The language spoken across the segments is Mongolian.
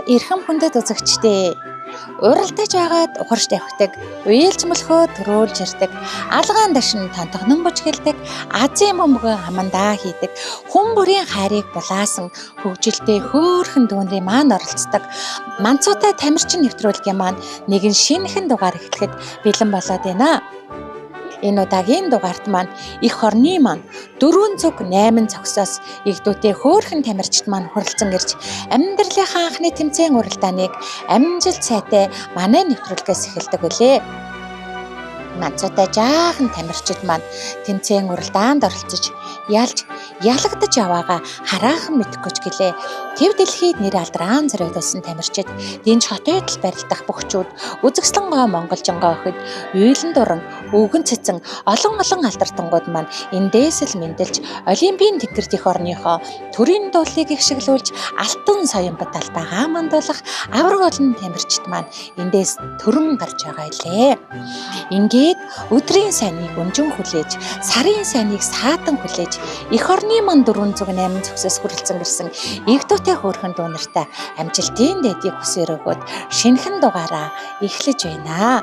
уу эрхэм хүндэт үзэгчдээ. Уралдаж байгаад ухарч тавхдаг, уйлж мөлхөө төрөөлж ирдэг, алгаан дашин тонтогнон бужгэлдэг, азийн бөмбөгөө хамандаа хийдэг, хүн бүрийн хайрыг булаасан хөгжилтэй хөөрхөн дүүнрийн маань оролцдог. Манцуутай тамирчин нэвтрүүлгийн маань нэгэн шинэхэн дугаар эхлэхэд бэлэн болоод байна. Энэ удаагийн дугаарт маань эх орны маань 408 цогсоос эгдүүтэй хөөрхөн тамирчид маань хүрэлцэн ирж амьдралынхаа анхны тэмцээн уралдааныг амжилт сайтай манай нэвтрүүлгээс эхэлдэг үлээ. Манцуутай жаахан тамирчид маань тэмцээн уралдаанд оролцож ялж ялагдаж яваагаа хараахан мэдэхгүй ч гэлээ. Төв дэлхийд нэр алдрaan зориулсан тамирчид, дэнж хотын тал барилдах бөхчүүд, үзэгслэн гоо монголжингоо охид, уйлан дуран, өвгөн цэцэн олон олон алдартангууд маань эндээс л мэндэлж Олимпийн тэнгэрт эх орныхоо төрийн дуулыг ихшиглүүлж алтан соёмбот талбайгаа мандуулах авраг олон тамирчид маань эндээс төрөн гарч байгаа илээ. Ингээд өдрийн сайныг өнжин хүлээж, сарын сайныг саатан хүлээж, эх орны маань 408 цогсоос хүрэлцэн ирсэн эгдүүтэй хөөрхөн дүү нартай амжилтын дэдийг хүсээр өгөөд шинэхэн дугаараа эхлэж байна.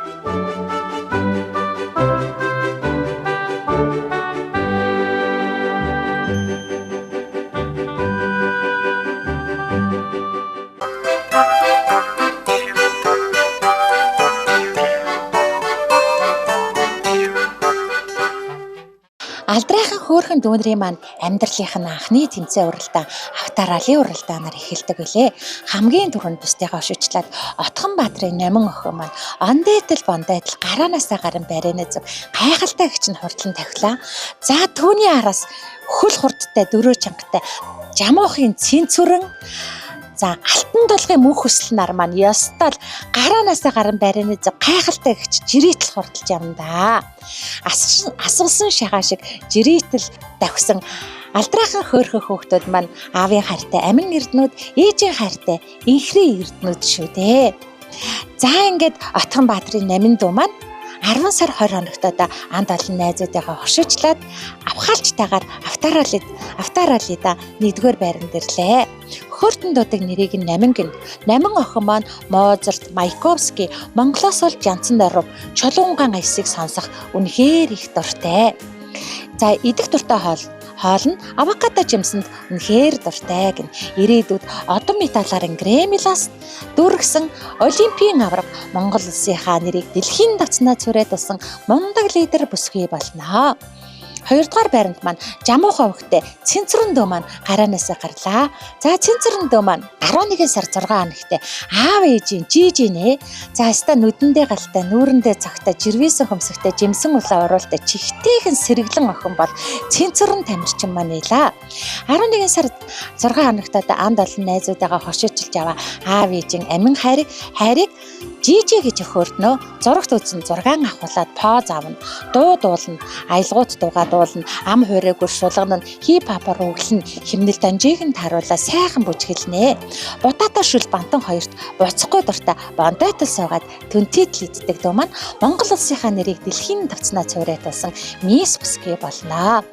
Алдрайхан хөөрхөн дүүнрийн маань амьдралынх нь анхны тэмцээн уралдаан авторалийн уралдаанаар эхэлдэг үлээ. Хамгийн түрүүнд бусдыгаа ошуучлаад Отхон Баатрын номин охин маань ондайтал бондайтал гараанаасаа гарan барины зүг гайхалтай гिच нь хурдлан тавхилаа. За түүний араас хөл хурдтай дөрөө чангатай жамуухын цэнцүрэн за алтан толгын мөнх хүсэл нар маань ёстой л гараанаасаа гарan барины зүг гайхалтай гिच жирийтэл хурдалж явна да. Асуулсан шагаа шиг жирийтэл давхсан алдраахан хөөрхөн хөөхтүүд маань аавын хайртай амин эрднүүд, ээжийн хайртай инхрийн эрднүүд шүү дээ. За ингээд Отхон Баатрын намин дүү маань 10 сар 20 хоногтод анд олон найзуудыгаа хошуучлаад авхаалчтайгаар автораалида 1-р байранд ирлээ. Хөөртөн дуудаг нэрийг нь Намин гин. Намин охин маань Моцарт, Маяковский, Монголоос бол Жанцан доров, Чулуунган аясыг сонсох үнэхээр их дуртай. За идэх дуртай хоол нь авокадо жимсэнд үнэхээр дуртай гин. Ирээдүйд одон металлаар Грэмилас дүүргэсэн Олимпийн авраг Монгол улсынхаа нэрийг дэлхийн давцнаа цүрээд болсон мундаг лидер бүсгүй болно. 2-р байранд маань жамуухан өвхтэй цэнцэрэн дөө маань гараанаасаа гарлаа. За цэнцэрэн дөө маань 11 сар 6 хоногт аав ээжийн жижи нэ. За аста нүдэндээ галтай, нүүрэндээ цогтой, жирвээсэн хөмсөгтэй, жимсэн улаан уруултай чихтэйхэн сэргэлэн охин бол цэнцэрэн тамирчин маань байлаа. 11 сар 6 хоногт анд олон найзуудаагаа хошиучилж аваа аав ээжийн амин хайрыг жижи гэж өхөрднө. Зурагт үзэн зургаан авахулаад поз авна, дуу дуулна, аялгуут дуугаа дуулна, ам хуурайгүй шулгана, хип хопоор өглөнө, химнэл данжийг нь таруулаа сайхан бүжгэлнэ. Будаатай шүл бантан хоёрт буцахгүй дуртай бондойтол суугаад түнтийдл иддэг дүү маань Монгол улсынхаа нэрийг дэлхийн тавцнаа цуврайтулсан мисс бүсгүй болно.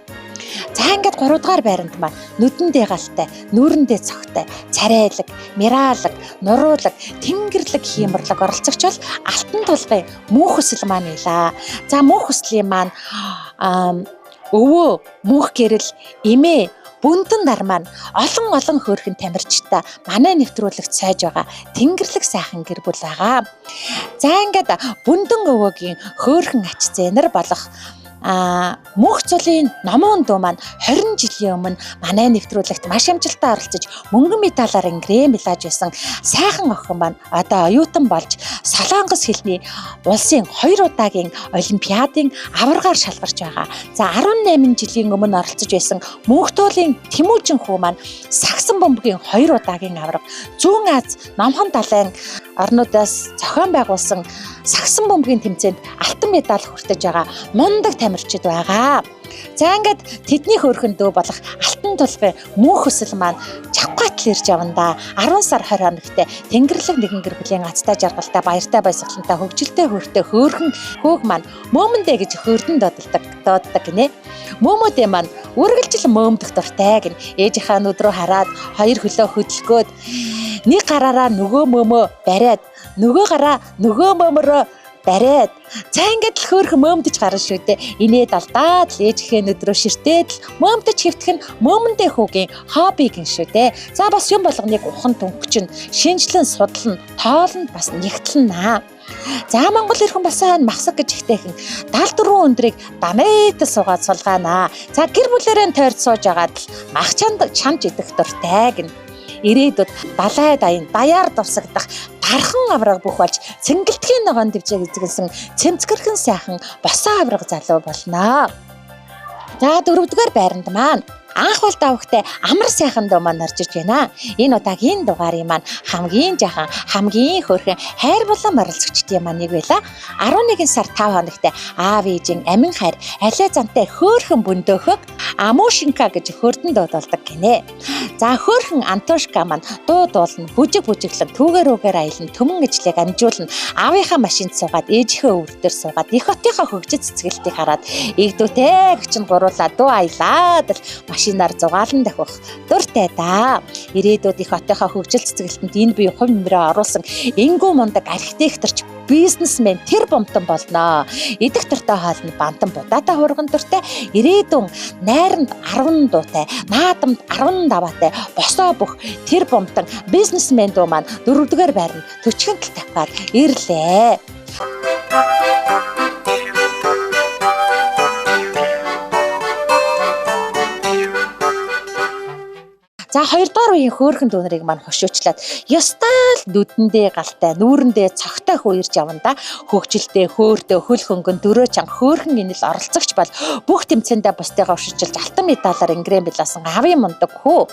За ингээд 3 дугаар байранд маань нүдэндээ галтай, нүүрэндээ цогтой, царайлаг, мираалаг, нуруулаг, тэнгэрлэг хиймэрлэг оролцогч бол алтан тулгын мөнх хүсэл маань байлаа. За мөнх хүслийн маань өвөө, мөнх гэрэл, эмээ, бүндэн нар маань олон олон хөөрхөн тамирчтай манай нэвтрүүлэгт сойж байгаа тэнгэрлэг сайхан гэр бүл байгаа. За ингээд бүндэн өвөөгийн хөөрхөн ач зээнэр болох мөнх цулын номон дүү маань 20 жилийн өмнө манай нэвтрүүлэгт маш амжилттай оролцож мөнгөн медалаар Грэмилаж байсан сайхан охин маань одоо оюутан болж Солонгос хэлний улсын 2 удаагийн олимпиадын аваргаар шалгарч байгаа. За 18 жилийн өмнө оролцож байсан мөнх туулын Тэмүүжин хүү маань сагсан бөмбөгийн 2 удаагийн аварга, Зүүн Аз Номхон далайн орнуудаас зохион байгуулсан сагсан бөмбөгийн тэмцээнд алтан медаль хүртэж байгаа мундаг тамирчид байгаа. За ингээд тэдний хөөрхөн дүү болох алтан тулгын мөнх хүсэл маань чавгатл ирж явна да. 10 сар 20 хоногт тэнгэрлэг нэгэн гэр бүлийн азтай жаргалтай, баяртай баясгалантай, хөгжилтэй хөөртэй хөөрхөн хөөх маань мөөмөндөө гэж хөөрдөн дууддаг гинэ. Мөөмөдөө маань үргэлжил мөөмдөх дуртай гин. Ээжийнхаа нүд рүү хараад хоёр хөлөө хөдөлгөөд Нэг гараараа нөгөө мөмөө бариад, нөгөө гараа нөгөө мөмөрөө бариад. За ингээд л хөөрхөн мөөмдөж гарна шүү дээ. Инээд алдаад л ээжийнхээ нүдрөө ширтээд л мөөмдөж хэвтэх нь мөөмөндөө хүүгийн хобби гин шүү дээ. За бас юм болгоныг ухан түнхчин, шинжлэн судлан, тоолонд бас нэгтлэнэ. За Монгол эрхэн болсон махсаг гэж ихтэйхэн 74 өндрийг дамээтл суугаад сулгаана. За гэр бүлээрээ тойрд сууж агаад л мах чанд чамж идэх дуртай гин. Ирээдүйд далай даян даяар дурсагдах дархан авраг бүх болж цэнгэлтгийн ногоон дэвжээг эзэглсэн цэмцгэрхэн сайхан босоо авраг залуу болно. За дөрөвдүгээр байранд маань анх бол давхтай амар сайхан дуу маань орж ирж байна. Энэ удаагийн дугаарын маань хамгийн жахан, хамгийн хөөрхөн хайр болон морилцогчдын маань нэг байла. 11 сар 5 хоногт аав ээжийн амин хайр алиа зантай хөөрхөн бөндөөхөг Амушинка гэж хөрдөн дуудалдаг гинэ. За хөөрхөн Антошка маань дуу дуулна, бүжиг бүжиглэн, түүгээр үгээр аялна, төмөн ижлийг амжуулна. Аавынхаа машинд суугаад, ээжийнхээ өвөр дээр суугаад, их хотынхаа хөгжил цэцгэлтийг хараад игдүүтэй гिचэн гуруулаа дуу аялаад л машинаар зугаалan давхих дуртай да. Ирээдүйд их хотынхаа хөгжил цэцгэлтэнд энэ бие хувь нэмрээ оруулсан энгүү мундаг архитекторч бизнесмен тэр бомтон болно. Идэх дуртай хоол нь бантан будаатай хурган дуртай. Ирээдүйн найрамд 10 дуутай, наадамд 10 даваатай, босоо бүх тэр бомтон бизнесмен дуу маань дөрөвдүгээр байранд төчгөн тал тавихаар ирлээ. За хоёрдугаар үеийн хөөрхөн дүүнэрийг маань хошуучлаад ёстой л нүдэндээ галтай, нүүрэндээ цогтой хүү ирж явна да. Хөгжилтэй, хөөртэй, хөл хөнгөн, дөрөө чанга, хөөрхөн инэл оролцогч бол бүх тэмцээндээ бусдыгаа уршилж алтан медалаар ингрэм билаасан авийн мундаг хүү.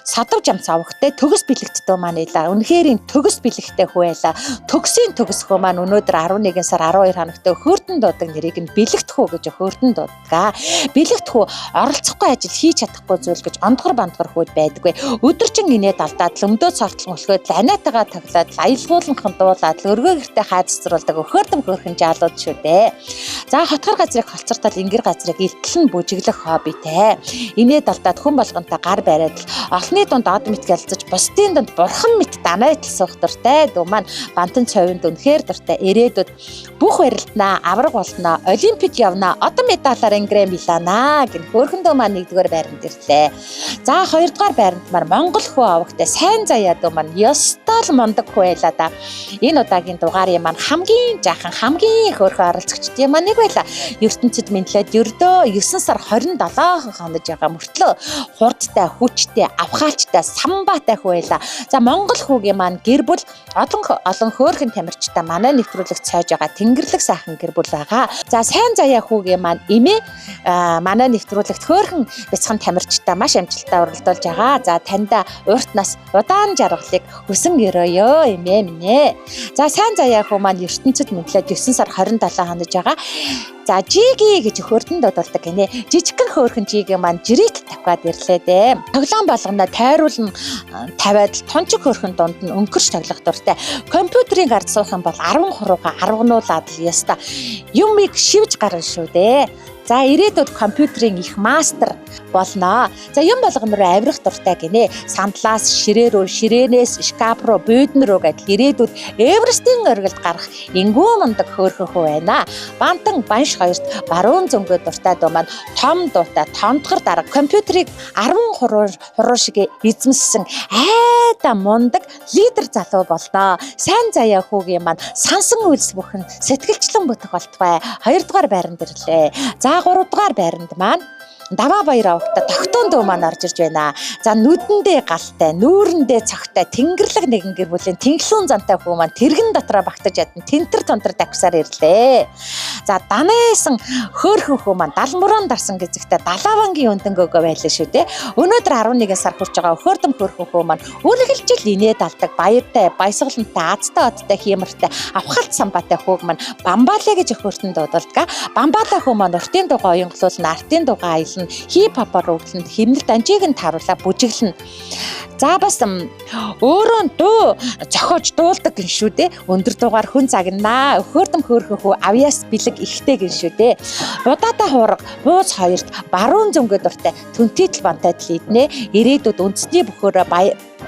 Садав жамц авахтай төгс бэлэгтдөө маань илаа. Үнэхээр төгс бэлэгтэй хүү байла. Төгсийн төгс хүү маань өнөөдөр 11 сар 12 хоногт хөөрдөн дуудаг нэрийг нь бэлэгт хүү гэж хөөрдөн дууддаг. Бэлэгт хүү оролцохгүй ажил хийж чадахгүй зүйл гэж ондгор бандгар хүүд байдаг. Өдөржин инээд алдаад өмдөө цортлон өлхөөд аниатагаа тоглоод аялгууланхан дуулаад өргөө гэртээ хаа цэцрүүлдэг өхөрдөм хөрхэн жаалууд шүү дээ. За хотгор газрыг холцортол ингэр газрыг илтлэн бүжиглэх хоббитэй. Инээд алдаад хүн болгонтой гар бариад л олонний дунд од мэт гэлцэж бусдын дунд бурхан мэт данайтал суух дуртай. Дүү маань бантан цовинд үнэхээр дуртай. Ирээдүйд бүх барилднаа, авраг болноо, олимпик явнаа, одон медалаар ингрэм биланаа гэн хөөрхөндөө маань нэгдүгээр байранд ирлээ. За хоёрдугаар байранд маань Монгол хүү авахтай сайн заяа дүү маань ёстой л мундаг хүү байлаа да. Энэ удаагийн дугаарын маань хамгийн жаахан, хамгийн хөөрхөн оролцогчдын маань нэг байла. ертөнцид мэдлээд ердөө 9 сар 27 хоног байгаа мөртлөө хурдтай, хүчтэй, авхаалчтай, самбаатай хүү байла. За Монгол хүүгийн маань гэр бүл олон хөөрхөн тамирчтай манай нэвтрүүлэг цойж байгаа тэнгэрлэг сайхан гэр бүл байгаа. За сайн заяа хүүгийн маань эмээ манай нэвтрүүлэгт хөөрхөн бяцхан тамирчтай маш амжилттай уралдуулж байгаа. За таньда урт нас удаан жаргалыг хүсэн өрөөё эмээ минь ээ. За сайн заяа хүү маань ертөнцид мэдлээд 9 сар 27 хоног байгаа. За жиги гэж хөрдөн дуудалдаг гинэ. Жижигхэн хөөрхөн жиги маань жирит тавиад ирлээ дээ. Тоглоом болгоно тойруулан тавиад тунчиг хөөрхөн дунд нь өнгөрч тоглох дуртай. Компьютерийн гард суух юм бол 10 хурууга арвгнуулаад л яста. Юмыг шивж гарна шүү дээ. За ирээдүйд компьютерийн их мастер болно. За юм болгоно руу авирах дуртай гинэ. Сандлаас ширээ рүү, ширээнээс шкаф руу, буудан руу гэдэл ирээдүйд Эверестийн оргилд гарах энгүү мундаг хөөрхөн хүү байна. Бантан банш хоёрт баруун зөнгөө дуртай дуу маань том дуутай томдгор дарга компьютерийг 10 хуруу шиг эзэмссэн айда мундаг лидер залуу боллоо. Сайн заяа хүүгийн маань сансан үйлс бүхэн сэтгэлчлэн бүтэх болтугай. Хоёрдугаар байранд ирлээ. За гуравдугаар байранд маань Даваа баяр авахта тогтоон дүү маань орж ирж байна. За нүдэндээ галтай, нүүрэндээ цогтой, тэнгэрлэг нэгэн гэр бүлийн тэнхлүүн зантай хүү маань тэргэн дотроо багтаж ядсан тэнтэр тонтор давхсаар ирлээ. За данайсан хөөхөн хүү маань далмурaan дарсан гэзэгтэй далаавангийн өндөнгөөгөө байлаа шүү дээ. Өнөөдөр 11 сар хүрч байгаа хөөрдөм хөөхөн хүү маань үргэлжил инээд алдаг баяртай, баясгалантай, азтай одтой хиймэртэй, авхалт самбаатай хүүг маань бамбалаа гэж хөөртөн дуудалдаг. Бамбалаа хүү маань уртын дугаа оюнглуулна, артын дугаа аялна, хип хопоор өглөнд химнэл данжийг нь тааруулаа бүжиглэнэ. За бас өөрөө дуу зохиож дуулдаг гин шүү дээ. Өндөр дугаар хүн загнаа. Өхөрдөм хөөрхөн хүү авьяас бэлэг ихтэй гин шүү дээ. Будаатай хуурга, бууз хоёрт баруун зөнгө дуртай түнтийтэл бантайдл иднэ. Ирээдүйд үндэсний бөхөөрөө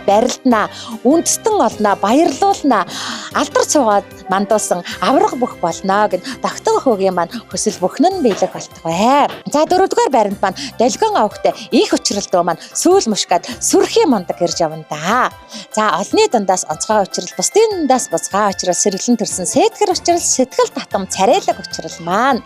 барилдана, үндэстэн олно, баярлуулна, алдар цугаад мандуулсан авраг бүх болно гэн тогтон хөөгийн маань хүсэл бүхэн нь биелэх болтугай. За дөрөвдүгээр байранд маань долгион авахтай их учрал дөө маань сүүл мушгаад сүрхий мундаг ирж явна да. За олны дундаас онцгой учрал, бусдын дундаас бузгай учрал, сэргэлэн төрсэн сэтгэр учрал, сэтгэл татам царайлаг учрал маань.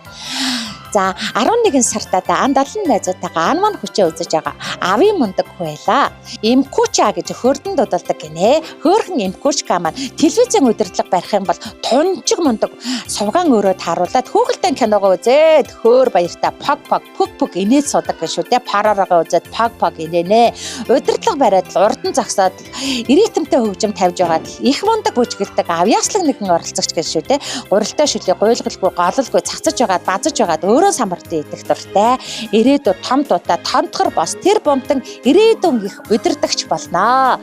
За 11 сартаа ан 70 найзуудтайгаа ан маань хүчээ үзэж байгаа. Авийн мундаг байлаа. Имкуча гэж хөрдөн дуудалдаг гинэ. Хөөрхөн имкучка маань телевизийн удирдлага барих юм бол тунчиг мундаг сувгаан өөрөө тааруулаад хүүхэлдэйн киногоо үзээд хөөр баяртай пог пог пүг пүг инээд судаг гэж шүү дээ. Парарага үзээд пог пог инээнэ. Удирдлага бариад л урдан зогсоод ритмтэй хөгжим тавьж байгаад л их мундаг бүжгэлдэг авьяаслаг нэгэн оролцогч гэж шүү дээ. Гурилтай шүлийг гуйлгалгүй гололгүй цацаж байгаад базаж байгаад өөрөө самбартай идэх дуртай. Ирээдүйд том дуутай томтгор бос тэр бумтан ирээдүйн их удирдагч болно.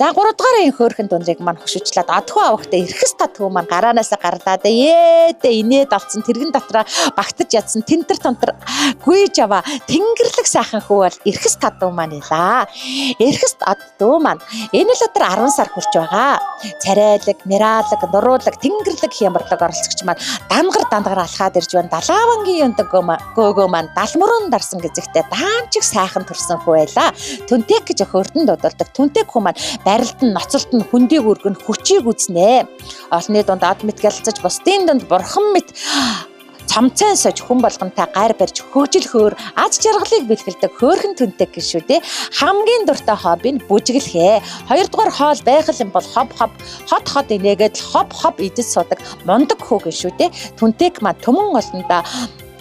За 3 дугаар энэ хөөрхөн дундрыг маань хошуучлаад адхуу авахтай эрхэс татхуу маань гараанаасаа гарлаад ээдэ инээд олцсон тэрэгэн дотроо багтаж ядсан тэнтэр тонтор гүйж аваа тэнгэрэлэг сайхан хүү бол эрхэс татуу маань илаа. Эрхэс аддуу маань энэ л өдөр 10 сар хүрч байгаа. Царайлаг, миралаг, нуруулаг, тэнгэрэлэг хямарлаг оролцогч маань дангар дангар алхаад ирж байна. Далаавангийн юндаг гөөгөө маань далмөрөн дарсан гэзэгтэй даанчиг сайхан төрсэн хүү байлаа. Түнтэк гэж хөрдөн дуудалдаг. Түнтэк хүү маань барилд нь ноцолт нь хөндийг өргөн хүчийг үзнэ. Олны дунд ад мэт гялцаж бусдын дунд бурхан мэт цомцон сож хүн болгонтой гар барьж хөгжил хөөр аз жаргалыг бэлгэлдэг хөөрхөн түнтэк гэж шүү дээ. Хамгийн дуртай хобби нь бүжиглэхээ. Хоёрдугаар хоол байх юм бол хоп хоп хот хот инээгээд л хоп хоп идэж судаг мундаг хүү гэж шүү дээ. Түнтэк маань түмэн олондоо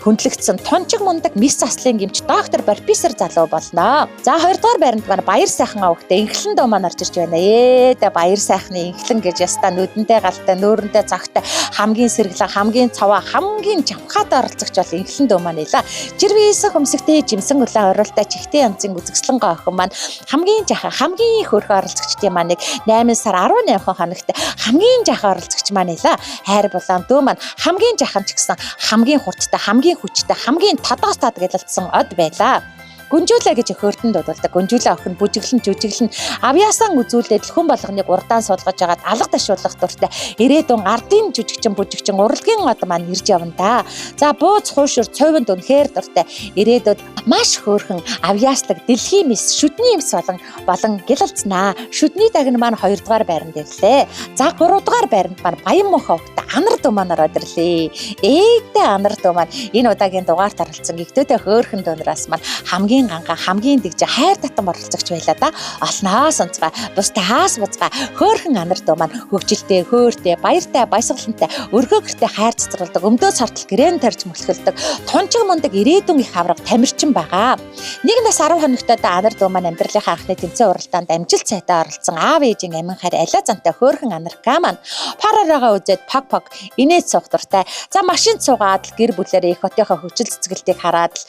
хүндлэгдсэн тунчиг мундаг мис заслын гэмч доктор профессор залуу болно. За хоёрдугаар байранд маань баяр сайхан авахтай инхлэн дөө маань орж ирж байна. Ээдэ баяр сайхны инхлэн гэж ястаа нүдэндээ галтай нүүрэндээ цогтой хамгийн сэргэлэн хамгийн цаваа хамгийн жавхаатай оролцогч бол инхлэн дөө маань илаа. Жирвээсэн хөмсгтэй жимсэн улаан оролтой чихтэй янзын үзэсгэлэн охин маань хамгийн жахан хамгийн хөөрхөн оролцогчдын маань нэг 8 сар 18 хоногт хамгийн жахан оролцогч маань илаа. Хайр булаан дөө маань хамгийн жахан ч гэсэн хамгийн хурдтай хамгийн хүчтэй хамгийн тодоос таад гэлэлдсэн од байлаа. Гүнжүүлээ гэж хөрдөн дуудалдаг. Гүнжүүлээ охин бүжиглэн жүжиглэн авьяасаа үзүүлээд хүн болгоныг урдаан суулгаж агаад алга ташуулах дуртай ирээдүйн ардын жүжигчин бүжигчин урлагийн од маань ирж явна да. За бууз хуушур цовинд үнэхээр дуртай ирээдүйд маш хөөрхөн авьяаслаг дэлхийн мэс шүдний мэс болон гэлэлцнаа. Шүдний дагн маань 2 дугаар байранд ирлээ. За 3 дугаар байранд маань Баян мөнх овогтой анар дүү маань ороод ирлээ. Ээдээ анар дүү маань энэ удаагийн дугаарт оролцсон гэгтөөдөө хөөрхөн дүүнраас маань хамгийн ганга хамгийн дэгж хайр татам оролцогч байлаа да. Олноос онцгой, бусдаас бузгай хөөрхөн анар дүү маань хөгжилтэй, хөөртэй, баяртай, баясгалантай, өргөө гэртээ хайр цэцэрлдэг, өмдөө цортол гэрэн тарж мөлхөлдөг, тунчиг мундаг ирээдүйн их авраг тамирчин байгаа. Нэг нас 10 хоногтой анар дүү маань амьдралынхаа анхны тэмцээн уралдаанд амжилт сайтай оролцсон аав ээжийн амин хайр алиа зантай хөөрхөн анарка маань парарагаа үзээд пог пог инээд суух дуртай. За машинд суугаад л гэр бүлээрээ их хотынхоо хөгжил цэцгэлтийг хараад л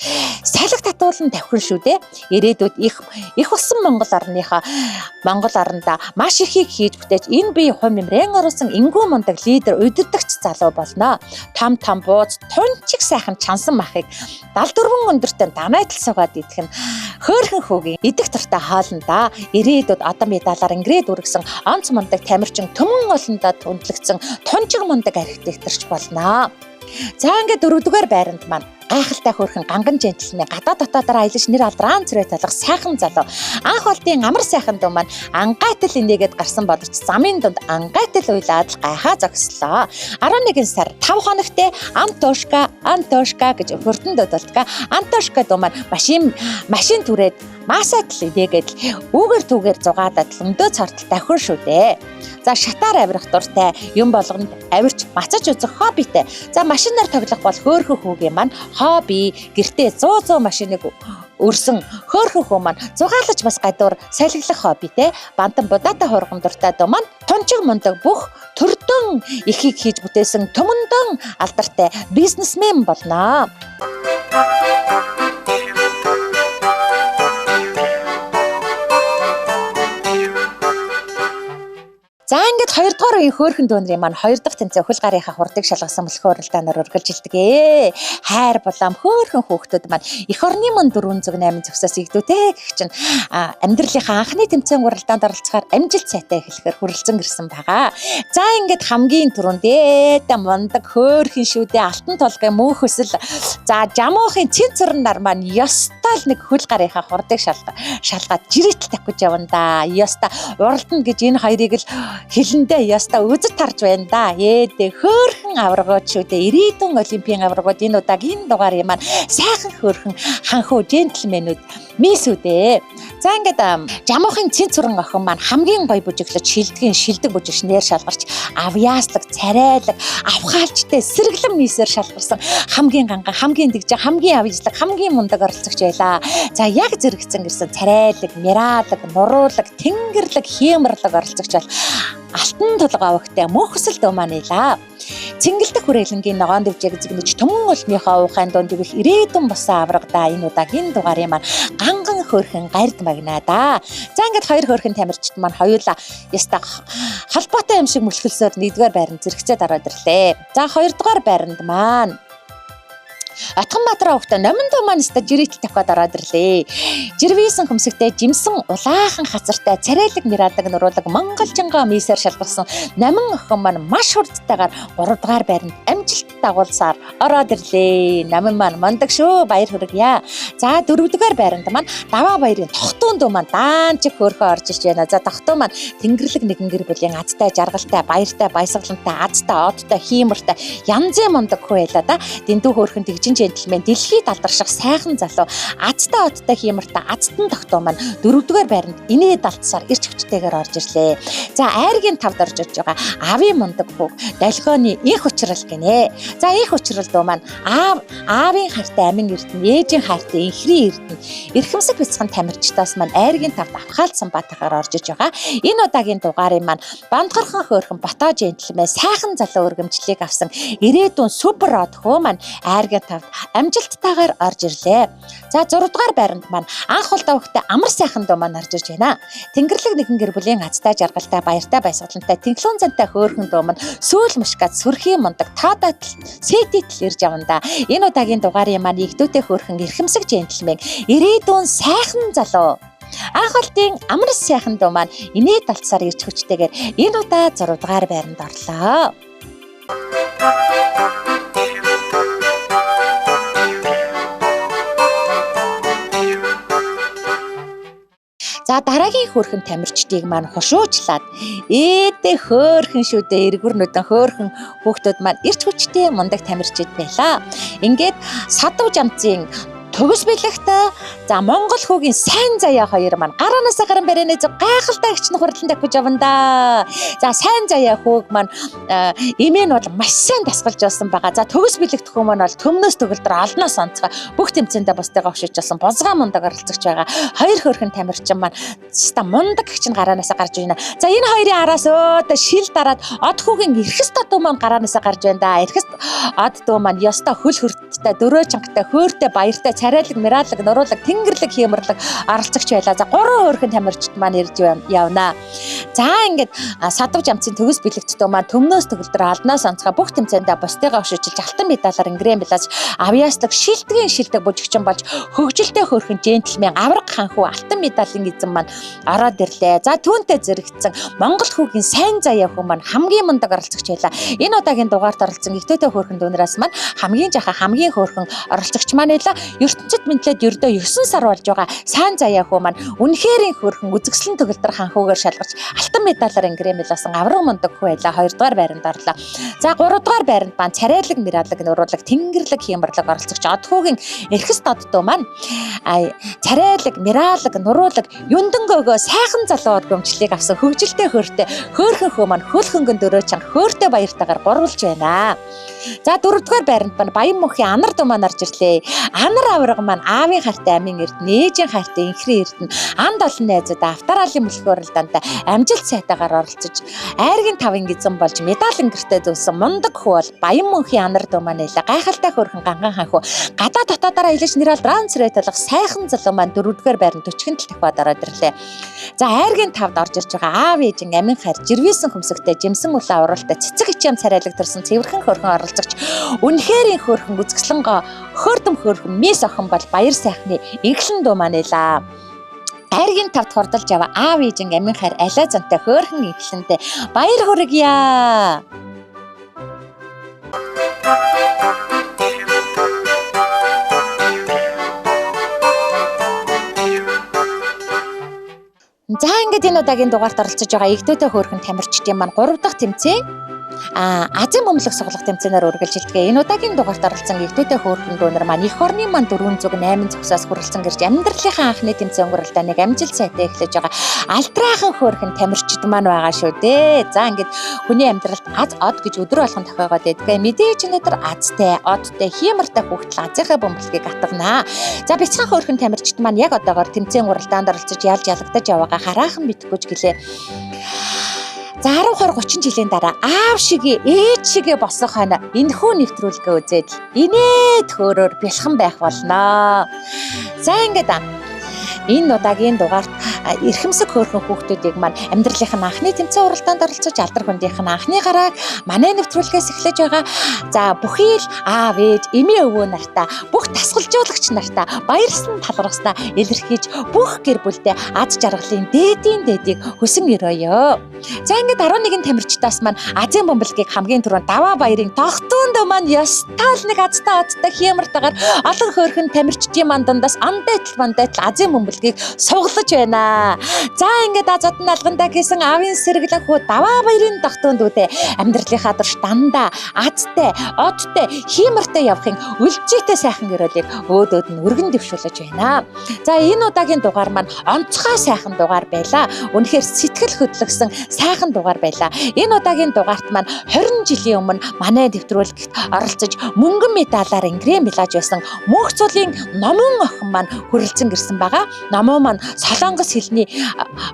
салхи татуулан тавхин шүү дээ. Ирээдүйд их болсон Монгол орныхоо Монгол орондоо маш ихийг хийж бүтээж энэ бие хум нэмрэн оруулсан энгүү мундаг лидер удирдагч залуу болно. Том том бууз тунчиг сайхан чансан махыг 74 өндөртэй данайтал суугаад идэх нь хөөрхөн хүүгийн идэх дуртай хоолндоо ирээдүйд одоо медалаар ингэрээд үргэсэн онц мундаг тамирчин төмөн олондоо түндлэгдсэн тунчиг мундаг архитекторч болно. За ингээд дөрөвдүгээр байранд маань гайхалтай хөөрхөн ганган жентэлмэн гадаа дотоодоор аялаж нэр алдрaan цэрэ талах сайхан залуу анх болдын амар сайхан дүү маань ангайтал инээгээд гарсан боловч замын дунд ангайтал уйлаад л гайхаа зогслоо. 11 сар 5 хоногтой Антошка Антошка гэж хөрдөн дуудалдаг. Антошка дүү маань машин түрээд масаатал инээгээд л үүгээр түүгээр зугаадад л өмдөө цортол давхин шүү дээ. За шатаар авирах дуртай юм болгонд авирч мацаж үзэх хоббитэй. За машинаар тоглох бол хөөрхөн хүүгийн маань хобби гэртээ 100 машиныг өрсөн хөөрхөн хүү маань зугаалаж бас гадуур салхилах хоббитэй. Бантан будаатай хурган дуртай дүү маань тунчиг мундаг бүх төрдөн ихийг хийж бүтээсэн төмөндөн алдартай бизнесмен болно. За ингээд хоёрдугаар үеийн хөөрхөн дүүнрийн маань хоёр дахь тэмцээн хөл гарынхаа хурдыг шалгасан мөлхөө уралдаанаар үргэлжилдэг. Хайр булаам хөөрхөн хүүхдүүд маань эх орны мөн 408 зөксөөс игдүүтэй гэх чинь амьдралынхаа анхны тэмцээн уралдаанд оролцохоор амжилт сайтай эхлэхээр хүрэлцэн ирсэн байгаа. За ингээд хамгийн түрүүнд ээдэ мундаг хөөрхөн шүүдээ алтан толгойн мөнх өсөл за жамуухын цэн цорон нар маань ёстой л нэг хөл гарынхаа хурдыг шалгаад жирэтл тавих гэж явна да. Ёстой уралдана гэж энэ хоёрыг л хилэндээ ёстой үзэж тарж байна да. Ээдэ хөөрхөн аваргууд шүү дээ. Ирээдүйн олимпийн аваргууд энэ удаагийн дугаар юм маань сайхан хөөрхөн ханхуу джентльменүүд мисүүд ээ. За ингээд жамуухын цэн цүрэн охин маань хамгийн гоё бүжиглэж шилдгийн шилдэг бүжигч нэр шалгарч авьяаслаг, царайлаг, авхаалчтай сэргэлэн мисээр шалгарсан хамгийн ганган, хамгийн дэгжин, хамгийн авьяаслаг, хамгийн мундаг оролцогч байлаа. За яг зэрэгцэн ирсэн царайлаг, мираалаг, нуруулаг, тэнгэрλэг, хиймэрлэг оролцогч бол алтан тулга авагтай мөнх өсөл дөө маань илаа. Цэнгэлдэх хүрээлэнгийн ногоон дэвжээг зэгнэж түмэн улмынхаа уухайн дунд ивэх ирээдүйн босон аврагдаа энэ удаагийн дугаарын маань ганган хөөрхөн гард магнаа да. За ингээд хоёр хөөрхөн тамирчид маань хоёулаа яста холбоотой юм шиг мөлхөлсөөр нэгдүгээр байранд зэрэгцээд ороод ирлээ. За хоёрдугаар байранд маань Отгонбаатар овогтой номин дуу маань өстө жирэтл тавих гээд ороод ирлээ. Жирвисэн хөмсөгтэй жимсэн улаахан хацартай царайлаг мирадаг нуруулаг монголжингоо мисээр шалгарсан номин охин маань маш хурдтайгаар 3 дугаар байранд амжилт дагуулсаар ороод ирлээ. Номин маань мундаг шүү, баяр хүргье. За 4 дугаар байранд маань даваа баярын тогтуун дүү маань даанчиг хөөрхөн орж ирж байна. За тогтуун маань тэнгэрлэг нэгэн гэр бүлийн азтай, жаргалтай, баяртай, баясгалантай, азтай, одтой, хиймортой янзын мундаг хүү байлаа да. Дэндүү хөөрхөн тэгжин джентльмен дэлхийд алдарших сайхан залуу азтай, одтой, хиймортой азтан тогтуу маань 4-р байранд инээд алдсаар ирч хүчтэйгээр орж ирлээ. За айргийн тавд орж ирж байгаа авийн мундаг хүүг долгионы инх учрал гинэ. За инх учрал дүү маань аавын хайртай амин эрдэнэ, ээжийн хайртай инхрийн эрдэнэ, эрхэмсэг бяцхан тамирчдаас маань айргийн тавд авхаалцсан баатагаар орж иж байгаа. Энэ удаагийн дугаарын маань бандгархан хөөрхөн Бато джентльмен сайхан залуу өргөмжлийг авсан ирээдүйн супер од хөө маань айргийн тавд амжилттайгаар орж ирлээ. За 6 дугаар байранд маань анх удаа өгтэй амар сайхан дуу маань орж ирж байна. Тэнгэрлэг нэгэн гэр бүлийн азтай, жаргалтай, баяртай, баясгалантай, тэнхлүүн зантай хөөрхөн дуу маань сүүл мушгад сүрхий мундаг тоодотл сэтитл ирж явна да. Энэ удаагийн дугаарын маань игдүүтэй хөөрхөн эрхэмсэг джентльмен ирээдүйн сайхан залуу анх олдын амар сайхан дуу маань инээд алдсаар ирж хүчтэйгээр энэ удаа 6 дугаар байранд орлоо. За дараагийн хөөрхөн тамирчдыг маань хушуучлаад ээдэ хөөрхөн шүү дээ эргүр нүдэн хөөрхөн хүүхдүүд маань ирч хүчтэй мундаг тамирчид байлаа. Ингээд садав жамцын төгс бэлэгтэй за Монгол хүүгийн сайн заяа хоёр маань гараанаасаа гарan барайны зүг гайхалтай эгч нь хурлан тавих гэж явна да. За сайн заяа хүүг маань эмээ нь бол маш сайн дасгалж болсон байгаа. За төгс бэлэгт хүү маань бол төмнөөс төгөлдөр олноос онцгой бүх тэмцээндээ бусдыгаа хөшөж болсон бозгоо мундаг оролцогч байгаа. Хоёр хөөрхөн тамирчин маань ста мундаг эгч нь гараанаасаа гарч байна. За энэ хоёрын араас өөдөө шил дараад од хүүгийн эрхэс додуу маань гараанаасаа гарч байна да. Эрхэс од дүү маань ёстой хөл хөрттэй дөрөө чангатай хөөртэй баяртай царайлаг, мираалаг, нуруулаг, тэнгэрλэг, хиймэрлэг оролцогч байлаа. За 3 хөөрхөн тамирчид маань ирж явна. За ингээд садав жамцын төгс бэлэгтдөө маань төмнөөс төгөлдөр алнаас онцгой бүх тэмцээндээ бусдыгаа өшөжилж алтан медалаар ингэрэн билаж авьяаслаг шилдгийн шилдэг бүжигчин болж хөгжилтэй хөөрхөн джентльмен авраг ханхүү алтан медалийн эзэн маань ороод ирлээ. За түүнтэй зэрэгцсэн Монгол хүүгийн сайн заяа хүн маань хамгийн мундаг оролцогч байлаа. Энэ удаагийн дугаарт оролцсон ихтөөтэй хөөрхөн дүүнээс маань хамгийн жаха хамгийн хөөрхөн оролцогч маань байлаа. Ертөнцид мэдлээд ердөө 9 сар болж байгаа сайн заяа хүү маань үнэхэрийн хөөрхөн үзэсгэлэн төгөлдөр ханхүүгээр шалгарч алтан медалаар ингэрэн мэлсэн авраг мундаг хүү байлаа. 2 дугаар байранд орлоо. За 3 дугаар байранд маань царайлаг, мираалаг, нуруулаг, тэнгэрλэг, хиймэрлэг оролцогч од хүүгийн эрхэс доддоо маань царайлаг, мираалаг, нуруулаг, юндангөөгөө сайхан залуу өргөмжлийг авсан хөгжилтэй хөөртэй хөөрхөн хүү маань хөл хөнгөн дөрөө чанга хөөртэй баяртайгаар гурвалж байна. За 4 дугаар байранд маань Баян мөнхийн анар дуу маань орж ирлээ. Анар авраг маань аавын хайртай амин эрдэнэ, ээжийн хайртай инхрийн эрдэнэ, анд олон найзуудаа автараалын мөлхөө уралдаантай амжилт амжилт сайтаагаар оролцож айргийн тавын эзэн болж медаль өнгөртэй зөөсөн мундаг хүү бол Баян мөнхийн анар дүү маань байлаа. Гайхалтай хөөрхөн ганхан хаан хүү. Гадаа дотоодороо илэж нэр алдрaan цэрэ талах сайхан залуу маань дөрөвдүгээр байранд 40 тал дахиад ороод ирлээ. За айргийн тавд орж ирж байгаа аав ээжин амин хайр жирвээсэн хөмсөгтэй жимсэн улаан уралтай цэцэг ичэм царайлаг төрсэн цэвэрхэн хөөрхөн оролцогч үнэхэрийн хөөрхөн үзэсгэлэнгоо хөөрдөм хөөрхөн мис охин бол баяр сайхны инхлэн дүү маань байлаа. Айргийн тавд хурдалж яваа аав ээжин амин хайр алиа зантай хөөрхөн инхлэнтэй баяр хүргье. За ингээд энэ удаагийн дугаарт оролцож байгаа эгдээтэй хөөрхөн тамирчдын маань 3 дахь тэмцээн Азийн бөмбөлөг суглах тэмцээнээр үргэлжилдэг. Энэ удаагийн дугаарт оролцсон эгдээтэй хөөрхөн дүүнер маань эх орны маань 408 зогсоос хүрэлцэн гэрж амьдралынхаа анхны тэмцээн уралдааныг амжилт сайтай эхлэж байгаа алдраахан хөөрхөн тамирчид маань байгаа шүү дээ. За ингээд хүний амьдралд аз од гэж өдөр болгон тохиогоод байдаг. Мэдээж өнөөдөр азтай, одтой, хиймортой хүүхдэл азийнхаа бөмбөлгийг атгана. За бяцхан хөөрхөн тамирчид маань яг одоогоор тэмцээн уралдаанд оролцож ялж ялагдаж яваагаа хараахан мэдэхгүй ч гэлээ. За 10 20 30 жилийн дараа аав шигээ ээж шигээ болсон хойно энэхүү нэвтрүүлгээ үзээд инээд хөөрөөр бялхан байх болно. За ингээд энэ удаагийн дугаарт эрхэмсэг хөөрхөн хүүхдүүдийг маань амьдралынх нь анхны тэмцээн уралдаанд оролцож алдар хөндийнх нь анхны гарааг манай нэвтрүүлгээс эхлэж байгаа. За бүхий л аав ээж, эмээ өвөө нартаа, бүх дасгалжуулагч нартаа баярлсан талархснаа илэрхийлж бүх гэр бүлдээ аз жаргалын дээдийн дээдийг хүсэн өрөөё. За ингээд 11 тамирчдаас маань Азийн бөмбөлгийг хамгийн түрүүнд Даваа баярын тогтуунд маань ёстой л нэг азтай одтой хиймартайгаар олон хөөрхөн тамирчдын маань дундаас андайтал мандайтал Азийн бөмбөлгийг суглаж байна. За ингээд азад нь алгандаа гэсэн аавын сэргэлэн хүү Даваа баярын тогтуунд үдэ амьдралынхаа турш дандаа азтай, одтой, хиймартай явахын үлжээтэй сайхан гэрэлийг өөд өөд нь өргөн дэвшүүлж байна. За энэ удаагийн дугаар маань онцгой сайхан дугаар байлаа. Үнэхээр сэтгэл хөдлөсөн сайхан дугаар байлаа. Энэ удаагийн дугаарт маань 20 жилийн өмнө манай нэвтрүүлэгт оролцож мөнгөн медалаар ингрэн мэлаж байсан мөнх цулын номон охин маань хүрэлцэн гэрсэн байгаа. Номон маань Солонгос хэлний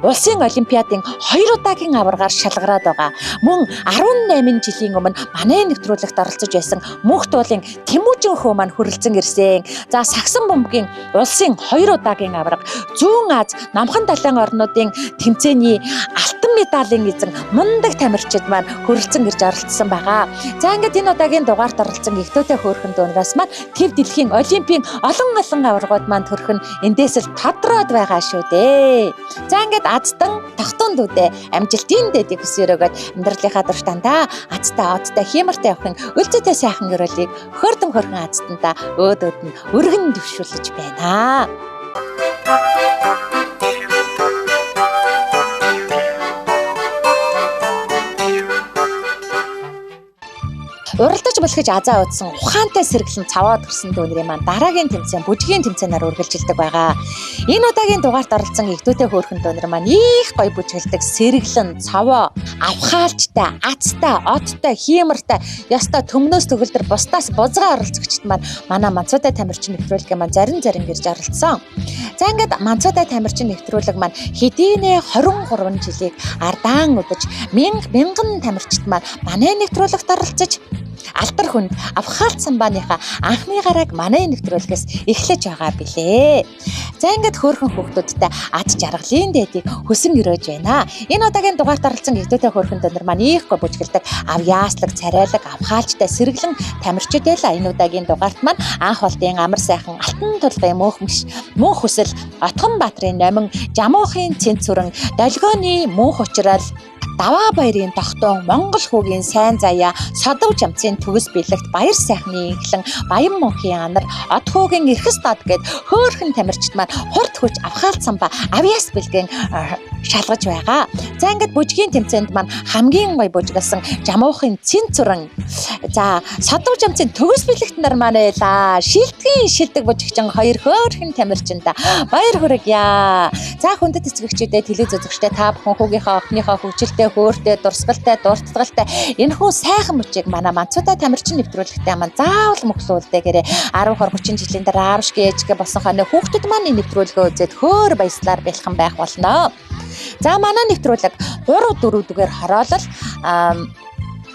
улсын олимпиадын 2 удаагийн аваргаар шалгараад байгаа. Мөн 18 жилийн өмнө манай нэвтрүүлэгт оролцож байсан мөнх туулын Тэмүүжин хөө маань хүрэлцэн ирсэн. За сагсан бөмбөгийн улсын 2 удаагийн аварга, Зүүн Аз, Номхон далайн орнуудын тэмцээний алтан медалийн эзэн мундаг тамирчид маань хүрэлцэн ирж оролцсон байгаа. За ингээд энэ удаагийн дугаарт оролцсон эгтөөтэй хөөрхөн дүүнраас маань төв дэлхийн олимпийн олон олон аваргууд маань төрөх нь эндээс л тодроод байгаа шүү дээ. За ингээд азтан тогтун дүүдээ амжилтын дэдийг хүсэн өрөөгөөд амьдралынхаа турш дандаа азтай одтой хиймортой явахын өлзөтэй сайхан өрөөлийг хөөрдөм хөрхөн азтандаа өөд өөд нь өргөн дэвшүүлж байна. Уралдаж бэлхэж азаа удсан ухаантай сэргэлэн цаваа төрсөн дүүнэрийн маань дараагийн тэмцээн бүжгийн тэмцээнээр үргэлжилдэг байгаа. Энэ удаагийн дугаарт оролцсон эгдүүтэй хөөрхөн дүүнэр маань их гоё бүжгэлдэг сэргэлэн, цаваа, авхаалчтай, азтай, одтой, хиймортой, ёстой төмнөөс төгөлдөр бусдаас бузгаа оролцогчд маань манай Манцуутай тамирчин нэвтрүүлгийн маань зарим зарим гэрж оролцсон. За ингээд Манцуутай тамирчин нэвтрүүлэг маань хэдийнэ 23 жилийг ардаан удаж мянган тамирчид маань манай нэвтрүүлэгт оролцож алдар хүнд авхаалт самбааныхаа анхны гарааг манай нэвтрүүлгээс эхлэж байгаа билээ. За ингээд хөөрхөн хүүхдүүдтэй ад жаргалын дээдийг хүсэн өрөөж байна. Энэ удаагийн дугаарт оролцсон эгдээтэй хөөрхөн дөнөр маань их гой бүжгэлдэг ав яаслаг, царайлаг, авхаалжтай сэргэлэн тамирчид байлаа. Энэ удаагийн дугаарт маань анх болтын амар сайхан алтан тулгын мөнх хүсэл, Отгон Баатрын номин, Жамуухын цэнцүрэн, Долгионы мөнх учрал, Даваа баярын тогтун, Монгол хүүгийн сайн заяа, Содов жамцын төгс бэлэгт, Баяр сайхны инхлэн, Баян мөнхийн анар, Од хүүгийн эрхэс дод гэд хөөрхөн тамирчид маань хурд хүч авхаалцсан ба авьяас бэлгэн шалгаж байгаа. За ингээд бүжгийн тэмцээнд маань хамгийн гоё бүжгэлсэн Жамуухын цэнцүрэн, за Содов жамцын төгс бэлэгт нар маань байлаа. Шилдгийн шилдэг бүжигчин хоёр хөөрхөн тамирчинда баяр хүргье. За хүндэт эцэгчүүдээ, телевиз үзэгчдээ та бүхэн хүүгийнхээ охиныхоо хөгжилтэй, хөөртэй, дурсгалтай, дуртгалтай энэхүү сайхан мөчийг манай Манцуутай тамирчин нэвтрүүлэгтэй маань заавал мөхлүүлдэгээрээ 10 20 30 жилийн дараа аав шиг ээжгээ болсон хойно хүүхдүүд маань энэ нэвтрүүлгээ үзээд хөөр баяслаар бэлхэн байх болно. За манай нэвтрүүлэг 3 4-р хороолол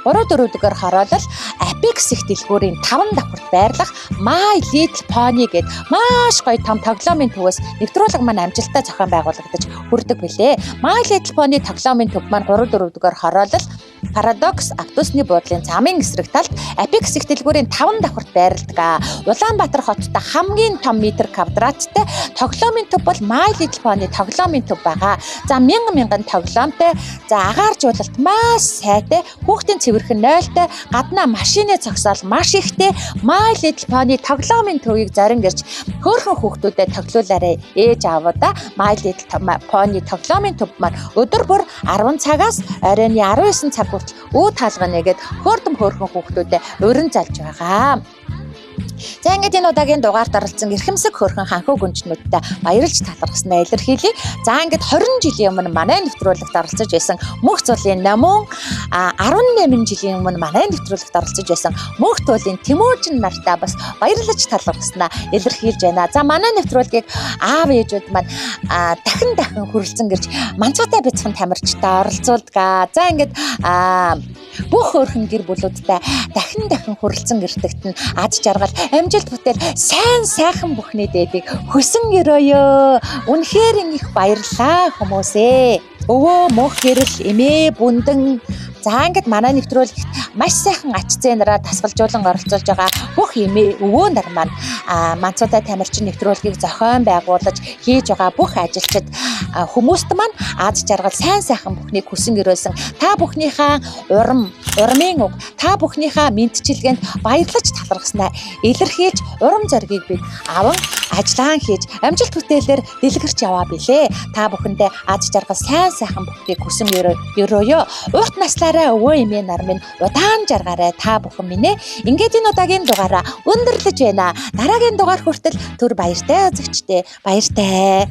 3 4-р хороолол Apex их дэлгүүрийн 5 давхарт байрлах My Little Pony гээд маш гоё том тоглоомын төвөөс нэвтрүүлэг маань амжилттай зохион байгуулагдаж хүрдэг билээ. My Little Pony тоглоомын төв маань 3 4-р хороолол Paradox автобусны буудлын замын эсрэг талд Apex их дэлгүүрийн 5 давхарт байрладаг. Улаанбаатар хотод хамгийн том метр квадраттай тоглоомын төв бол My Little Pony тоглоомын төв байгаа. За мянган мянган тоглоомтой, за агааржуулалт маш сайтай, хүүхдийн цэвэрхэн нойлтой, гаднаа машины зогсоол маш ихтэй My Little Pony тоглоомын төвийг зорин гэрч хөөрхөн хүүхдүүдэд тоглоулаарай. Ээж аавуудаа My Little Pony тоглоомын төв маань өдөр бүр 10 цагаас оройн 19 цаг хүртэл үүд хаалга нэгээд хөөрдөм хөөрхөн хүүхдүүдэд урин залж байгаа. За ингээд энэ удаагийн дугаард оролцсон эрхэмсэг хөөрхөн ханхүү гүнжнүүдтэй баярлж талархснаа илэрхийлье. За ингээд 20 жилийн өмнө манай нэвтрүүлэгт оролцож байсан Мөнх зулын Номун, 18 жилийн өмнө манай нэвтрүүлэгт оролцож байсан Мөнх туйлын Тэмүүжин нартаа бас баярлаж талархснаа илэрхийлж байна. За манай нэвтрүүлгийг аав ээжүүд маань дахин дахин хүрэлцэн гэрч манцаатай бяцхан тамирчтай оролцуулдаг. За ингээд бүх хөөрхөн гэр бүлүүдтэй дахин дахин хүрэлцэн гэртэгт нь ад жаргал, амжилт бүтээл, сайн сайхан бүхний дээдийг хүсэн өрөөё. Үнэхээр их баярлалаа хүмүүсээ. Өвөө мөх гэрэл эмээ бүндэн. За ингээд манай нэвтрүүлэгт маш сайхан ач зээнараа тасгалжуулан оролцуулж байгаа бүх эмээ өвөө нар маань манцуутай тамирчин нэвтрүүлгийг зохион байгуулаж хийж байгаа бүх ажилчид хүмүүст маань аз жаргал, сайн сайхан бүхнийг хүсэн өрөөсөн та бүхнийхээ урмын үг, та бүхнийхээ мэндчилгээнд баярлаж талархснаа илэрхийлж урам зоригийг бид аван ажиллаан хийж амжилт бүтээлээр дэлгэрч яваа билээ. Та бүхэндээ аз жаргал, сайн сайхан бүхнийг хүсэн өрөөё. Урт наслаараа өвөө эмээ нар минь удаан жаргаарай та бүхэн минь ээ. Ингээд энэ удаагийн дугаараа өндөрлөж байна. Дараагийн дугаар хүртэл түр баяртай үзэгчдээ баяртай.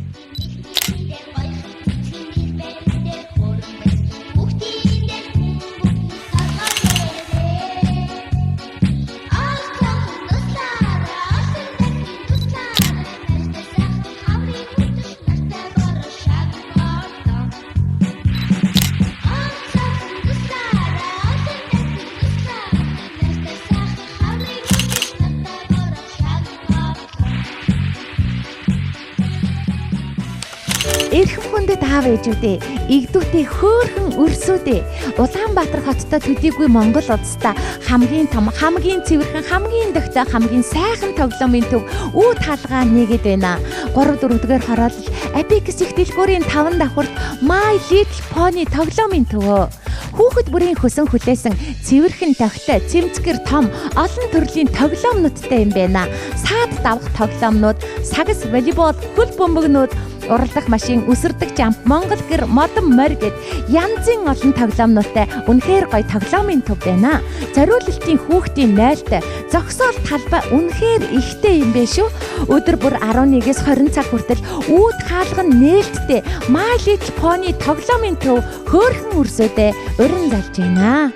Эрхэм хүндэт аав ээжүүдээ, эгдүүтэй хөөрхөн өрсүүдээ, Улаанбаатар хоттой төдийгүй Монгол улстай хамгийн том, хамгийн цэвэрхэн, хамгийн дөхтэй, хамгийн сайхан тоглоомын төв үүд хаалгаа нэгэд байна. 3 4-р хороолол Apex их дэлгүүрийн 5 давхарт My Little Pony тоглоомын төвөө. Хүүхэд бүрийн хөсөн хүлээсэн цэвэрхэн тохитой, цэмцгэр том, олон төрлийн тоглоомнуудтай юм байна. Саад давх тоглоомнууд, сагас волейбол, хөл бөмбөгнүүд, уралдах машин, өсөрдөг жамп, Монгол гэр, модон морь гэд янзын олон тоглоомнуудтай үнэхээр гоё тоглоомын төв байна. Зориулалтын хүүхдийн нойлтой зогсоол талбай үнэхээр ихтэй юм бэ шүү. Өдөр бүр 11-ээс 20 цаг хүртэл үүд хаалга нь нээлттэй My Little Pony тоглоомын төв хөөрхөн өрсөдөө урин залж байна.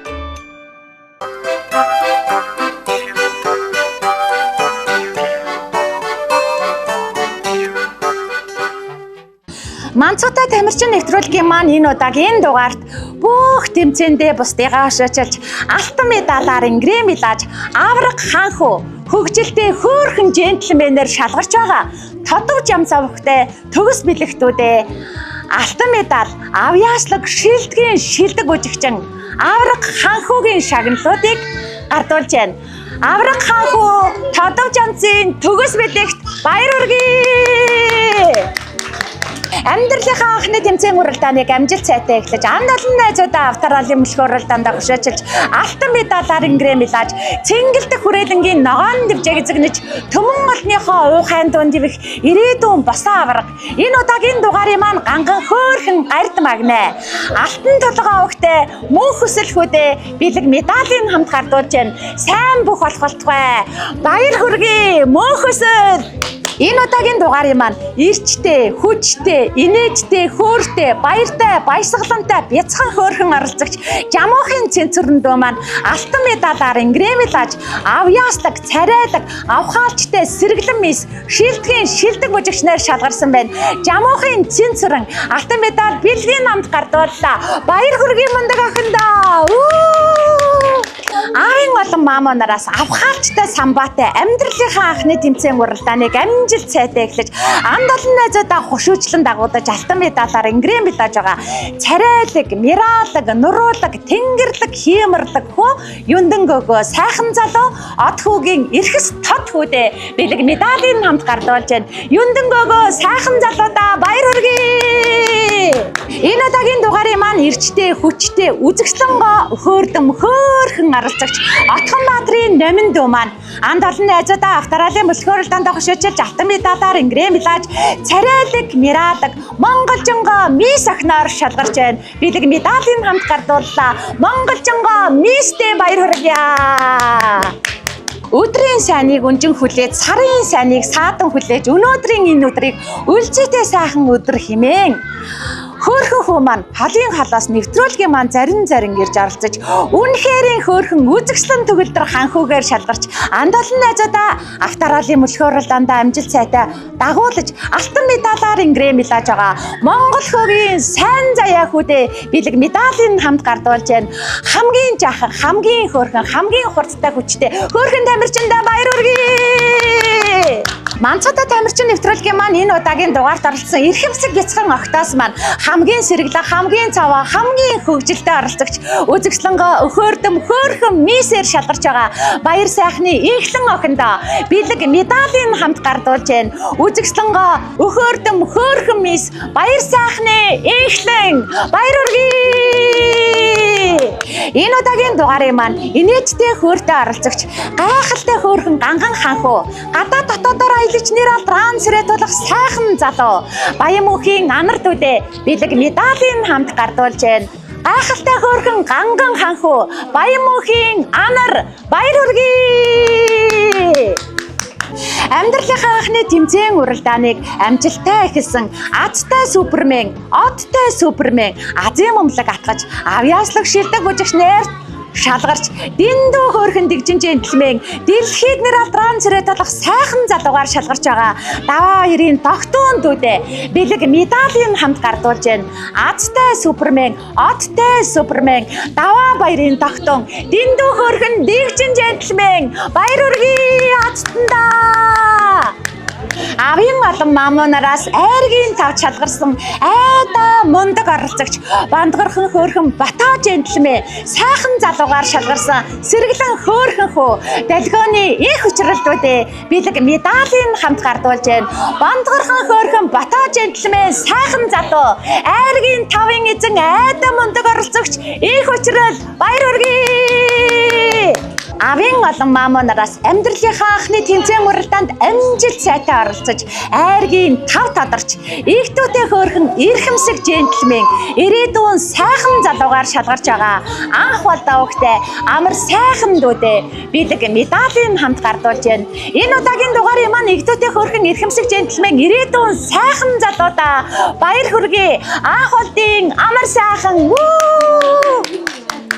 Манцуутай тамирчин нэвтрүүлгийн маань энэ удаагийн дугаарт бүх тэмцээндээ бусдыгаа хошоочилж алтан медалаар ингрэм милаж авраг хаанхүү хөгжилтэй хөөрхөн джентльменээр шалгарч байгаа тодов жам цавхтай төгс бэлэгтүүдээ алтан медаль авьяаслаг шилдгийн шилдэг үжигчин авраг хаанхүүгийн шагналуудыг гардуулж байна. Авраг хаанхүү тодов жамцын төгс бэлэгт баяр хүргэе! Амьдралынхаа анхны тэмцээн уралдааныг амжилт сайтай эхлэж анд олон найзуудаа авторалийн мөлхөө уралдаандаа хөшөөчилж алтан медалаар ингрэм милаж цэнгэлдэх хүрээлэнгийн ногоон дэвжээг эзэгнэж төмөн олныхоо уухайн дунд ивэх ирээдүйн босоо авраг. Энэ удаагийн дугаарын маань ганган хөөрхөн гард магнаа. Алтан толгой овогтой мөнх өсөлхүүдээ бэлэг медалийн хамт гардуулж байна. Сайн бүх болох болтугай. Баяр хүргэе мөнх өсөл. Энэ удаагийн дугаарын маань эрчтэй, хүчтэй, Инээдтэй, хөөртэй, баяртай, баясгалантай бяцхан хөөрхөн оролцогч Жамуухын цэнцвэрэн дүү маань алтан медалаар ингрэмэлаж авьяаслаг, царайлаг, авхаалчтай сэргэлэн мис шилдгийн шилдэг бүжигчнээр шалгарсан байна. Жамуухын цэнцвэрэн алтан медаль бэлгийн намд гардууллаа. Баяр хүргэе мундаг охиндоо. Аавын олон маама нараас авхаалчтай самбаатай амьдралынхаа анхны тэмцээн уралдааныг амжилт сайтай эхлэж анд олон найзуудаа хошуучлан дагуудаж алтан медалаар ингрэм медалж байгаа. Царайлаг, мираалаг, нуруулаг, тэнгэрдэг, хиймэрлэг хөө юндан гөөгөө сайхан залуу од хүүгийн эрхэс тод хүүдээ бэлэг медалийн хамт гардуулж байна. Юндан гөөгөө сайхан залуудаа баяр хүргэе. Энэ удаагийн дугаарын маань эрчтэй, хүчтэй, үзэгслэнгоо хөөрдөм хөөхөн оролцогч Отгонбаатрын номин дүү маань анд олон найзуудаа авторалын мөлхөөрөл дандаа хошуучилж алтан медалаар ингрэм милаж царайлаг, мираалаг, монголжонгоо мис охиноор шалгарч байна. Бэлэг медалийн хамт гардууллаа. Монголжонгоо мистэй баяр хүргье. Өдрийн сайныг өнжин хүлээж, сарын сайныг саадан хүлээж, өнөөдрийн энэ өдрийг үлзийтэй сайхан өдөр хэмээн хөөрхөн хүү маань холын холоос нэвтрүүлгийн маань зарин зарин ирж оролцож үнэхэрийн хөөрхөн үзэгслэн төгөлдөр ханхүүгээр шалгарч анд олон найзуудаа авторалын мөлхөөрөл дандаа амжилт сайтай дагуулж алтан медалаар ингрэм милаж байгаа. Монгол хөөгийн сайн заяа хүүдээ бэлэг медалийн хамт гардуулж байна. Хамгийн жаахан, хамгийн хөөрхөн, хамгийн хурцтай хүчтэй хөөрхөн тамирчиндаа баяр хүргэе. Манцуудаа тамирчин нэвтрүүлгийн маань энэ удаагийн дугаарт оролцсон эрхэмсэг бяцхан огтоос маань хамгийн сэргэлэн, хамгийн цаваа, хамгийн хөгжилтэй оролцогч үзэгслэнгоо өхөөрдөм хөөрхөн мисээр шалгарч байгаа баяр сайхны инхлэн охиндоо бэлэг медалийн хамт гардуулж байна. Үзэгслэнгоо өхөөрдөм хөөрхөн мис баяр сайхны инхлэн баяр хүргэе. Энэ удаагийн дугаарын маань инээдтэй хөөртэй оролцогч гайхалтай хөөрхөн ганган ханхуу гадаа дотоодоор аялаж нэр алдрaan сэрэ тулах сайхан залуу Баян мөнхийн анар дүдээ бэлэг медалийн хамт гардуулж байна. Гайхалтай хөөрхөн ганган ханхуу Баян мөнхийн анар баяр хүргэе. Амьдралынхаа анхны тэмцээн уралдааныг амжилттай эхэлсэн азтай супермен, одтой супермен азийн мөмлөг атгаж авьяаслаг шилдэг бүжигчнээр шалгарч дэндүү хөөрхөн дэгжин джентльмен дэлхийд нэр алдрaan цэрэ талах сайхан залуугаар шалгарч байгаа даваа хоёрын тогтуун дүүдээ бэлэг медалийн хамт гардуулж байна. Азтай супермен, одтой супермен даваа баярын тогтун дэндүү хөөрхөн дэгжин джентльмен баяр хүргэе азтандаа. Авийн олон мамуунараас айргийн тав шалгарсан айдаа мундаг оролцогч бандгархан хөөрхөн Бата джентльмен сайхан залуугаар шалгарсан сэргэлэн хөөрхөн хөө долгионы их учралдуудээ бэлэг медалийн хамт гардуулж байна. Бандгархан хөөрхөн Бата джентльмен сайхан залуу айргийн тавын эзэн айдаа мундаг оролцогч их учрал баяр хүргэе. Авийн олон маамуунараас амьдралынхаа анхны тэмцээн уралдаанд амжилт сайтай оролцож айргийн тав тодорч игтүүтэй хөөрхөн эрхэмсэг джентльмен ирээдүйн сайхан залуугаар шалгарч байгаа анх болдоогтой амар сайхан дүүдээ бэлэг медалийн хамт гардуулж байна. Энэ удаагийн дугаарын маань игтүүтэй хөөрхөн эрхэмсэг джентльмен ирээдүйн сайхан залуудаа баяр хүргэе. Анх болдын амар сайхан.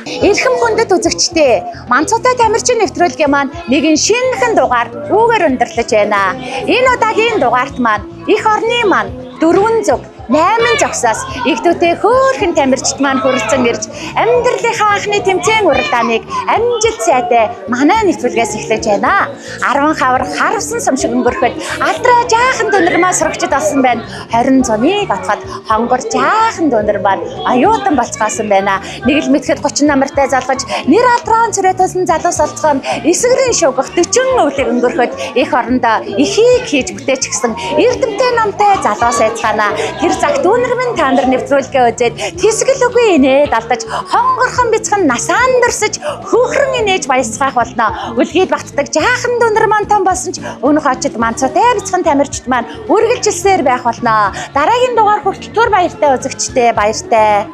Эрхэм хүндэт үзэгчдээ, Манцуутай тамирчин нэвтрүүлгийн маань нэгэн шинэхэн дугаар үүгээр өндөрлөж байна. Энэ удаагийн дугаарт маань эх орны маань 4 зүг 8 зогсоос игдүүтэй хөөрхөн тамирчид маань хүрэлцэн ирж амьдралынхаа анхны тэмцээн уралдааныг амжилт сайтай манай нэвтрүүлгээс эхлэж байна. 10 хавар харвсан сум шиг өнгөрөхөд алдраа жаахан дүнэр маань сурагчид болсон байна. 20 зуныг отоход хонгор жаахан дүнэр маань оюутан болцгоосон байна. Нэг л мэтгэд 30 намартай залгаж нэр алдраан цорой тулсан залуус олцгоон эсгэрийн шугах 40 өвлөг өнгөрөхөд эх орондоо ихийг хийж бүтээчихсэн эрдэмтэй намтай залуус айцгаана. Тэр цагт үнэр минь та нар нэвтрүүлгээ үзээд тэсгэл үгүй инээд алдаж хонгорхон бяцхан насаан дөрсөж хөөхрөн инээж баясгаах болно. Үлгээд багтдаг жаахан дүнэр маань том болсон ч өнөх очид манцуутай бяцхан тамирчид маань үргэлжилсээр байх болно. Дараагийн дугаар хүртэл түр баяртай үзэгчтэй баяртай.